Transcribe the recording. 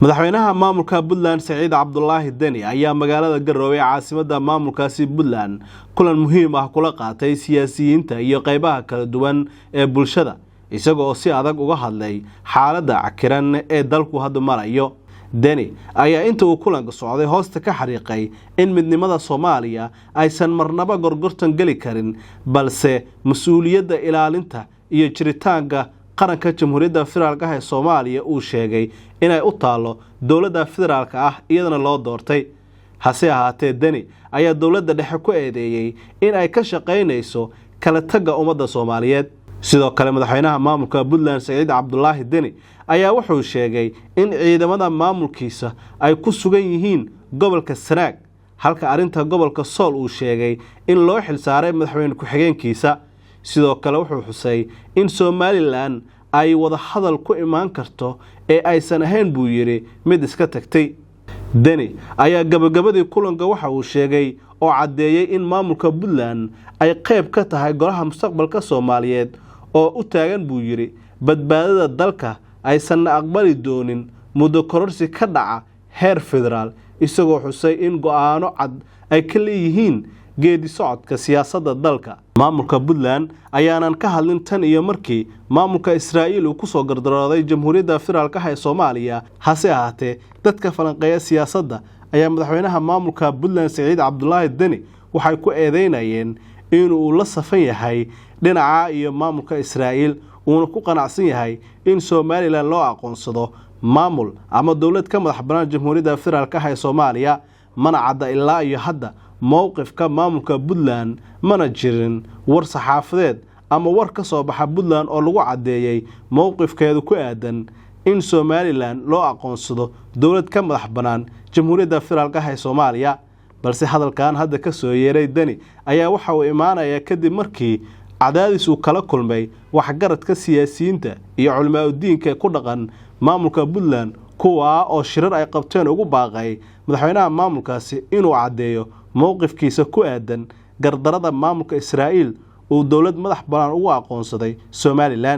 Madaxweynaha maamulka Puntland Saciid Cabdulaahi Deni ayaa magaalada Garowe ee caasimadda maamulkaasi Puntland kulan muhiim ah kula qaatay siyaasiyiinta iyo qeybaha kala duwan ee bulshada, isaga oo si adag uga hadlay xaaladda cakiran ee dalku hadda marayo. Deni ayaa inta uu kulanka socday hoosta ka xariiqay in midnimada Soomaaliya aysan marnaba gorgortan geli karin, balse mas-uuliyadda ilaalinta iyo jiritaanka qaranka Jamhuuriyadda Federaalk ah ee Soomaaliya uu sheegay inay u taallo dowladda federaalka ah iyadana loo doortay. Hase ahaatee, Deni ayaa dowladda dhexe ku eedeeyey in ay ka shaqaynayso kala tagga ummadda Soomaaliyeed. Sidoo kale, madaxweynaha maamulka Puntland Saciid Cabdulaahi Deni ayaa wuxuu sheegay in ciidamada maamulkiisa ay ku sugan yihiin gobolka Sanaag, halka arrinta gobolka Sool uu sheegay in loo xilsaaray madaxweyne ku-xigeenkiisa. Sidoo kale wuxuu xusay in Somalilan ay wada hadal ku imaan karto ee aysan ahayn, buu yidhi, mid iska tagtay. Deni ayaa gabagabadii kulanka waxa uu sheegay oo caddeeyey in maamulka Puntland ay qayb ka tahay golaha mustaqbalka Soomaaliyeed oo u taagan, buu yidhi, badbaadada dalka, aysanna aqbali doonin muddo kororsi ka dhaca heer federaal, isagoo xusay in go'aano cad ay ka leeyihiin geedi socodka siyaasadda dalka. Maamulka Puntland ayaanan ka hadlin tan iyo markii maamulka Israa'iil uu kusoo gardarooday Jamhuuriyadda Federaalk ah ee Soomaaliya. Hase ahaatee, dadka falanqeeya siyaasadda ayaa madaxweynaha maamulka Puntland Saciid Cabdulaahi Deni waxay ku eedeynayeen inuu la safan yahay dhinaca iyo maamulka Israa'iil, uuna ku qanacsan yahay in Somalilan loo aqoonsado maamul ama dowlad ka madax bannaan Jamhuuriyadda Federaalk ah ee Soomaaliya. Mana cadda ilaa iyo hadda mowqifka maamulka Puntland, mana jirin war saxaafadeed ama war ka soo baxa Puntland oo lagu caddeeyey mowqifkeedu ku aadan in Somalilan loo aqoonsado dowlad ka madax bannaan Jamhuuriyadda Federaalk ah ee Soomaaliya. Balse hadalkan hadda ka soo yeeray Deni ayaa waxa uu imaanayaa kadib markii cadaadis uu kala kulmay waxgaradka, siyaasiyiinta iyo culimaa-udiinka ku dhaqan maamulka Puntland, kuwaa oo shirar ay qabteen ugu baaqay madaxweynaha maamulkaasi inuu caddeeyo mowqifkiisa ku aadan gardarada maamulka Israa'iil uu dowlad madax bannaan ugu aqoonsaday Somalilan.